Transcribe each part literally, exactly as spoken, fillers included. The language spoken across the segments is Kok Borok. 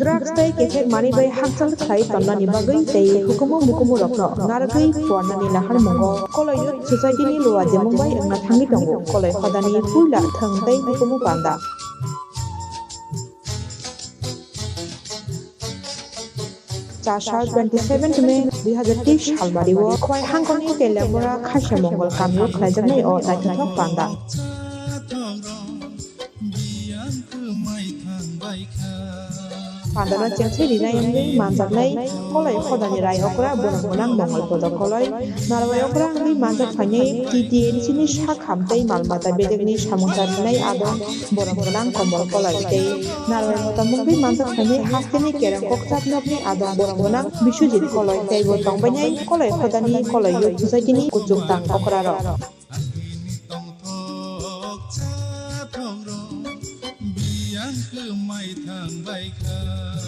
Drugs tei kethek manwi bai hakchal khlai tonnani bagwi tei hukumu mukumurokno narwgwi phuarnani naharmungo Koloi Youth Society ni luajemung bai wngna thangwi tongo Koloi hodani puila thwng tei hukumu panda. Chasha twenty seven May dui hazar teis salbario Khwai Hangkoni Teliamura Khaisa Mongol kamio khlaijaknai o naithothok panda. Pandano chengthwi rinai wngwi manjaknai Koloi hodani rai okra borok gwnang Mongol Bodok Koloi, narwai okra wngwi manjak phainai T T A D C ni sak ham tei mal mata bedekni samung charinai adong borok gwnang Kombol Koloi tei narwai mota mungwi manjak phainai hasteni kereng kokchap nokni adong borok gwnang Biswajit Koloi tei bo tongbainai Koloi hodani Koloi Youth Society ni kuchuk tang okrarok.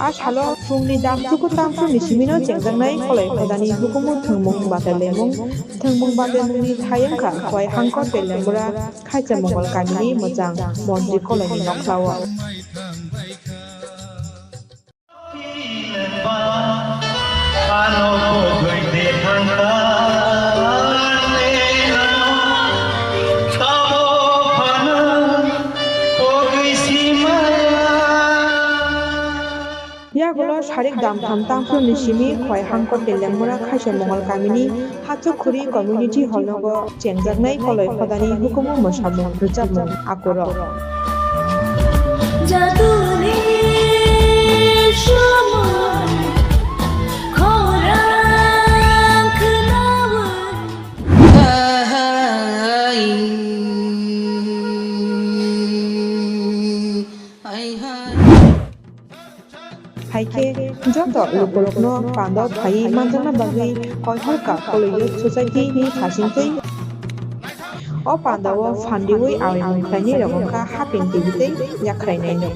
A salo phungni dam chuku tamsukni simino chengjaknai Koloi hodani hukumu thwngmung batai lemung, thwngmung batai mungni thai wngkha Khwai Hangkor Teliamura Khaisa Mongol kamini mwchang montri Koloini nokhlao. Yagulo sarik damtham tamsukni simi Khwai Hangkor Teliamura Khaisa Mongol kamini Hachukkhuri Community Hall nogo chengjaknai Koloi hodani hukumu mwsamung rwchapmung akurok. Jaduni somoi khorang khnaui. Hai khe joto lukurokno pandao phaiwi manjakna bagwi Koihalka Koloi Youth Society ni phasingtwi o pandao phandiui awi mung khlainai rok wngkha Haping T V tei Yakhrai Nainwi.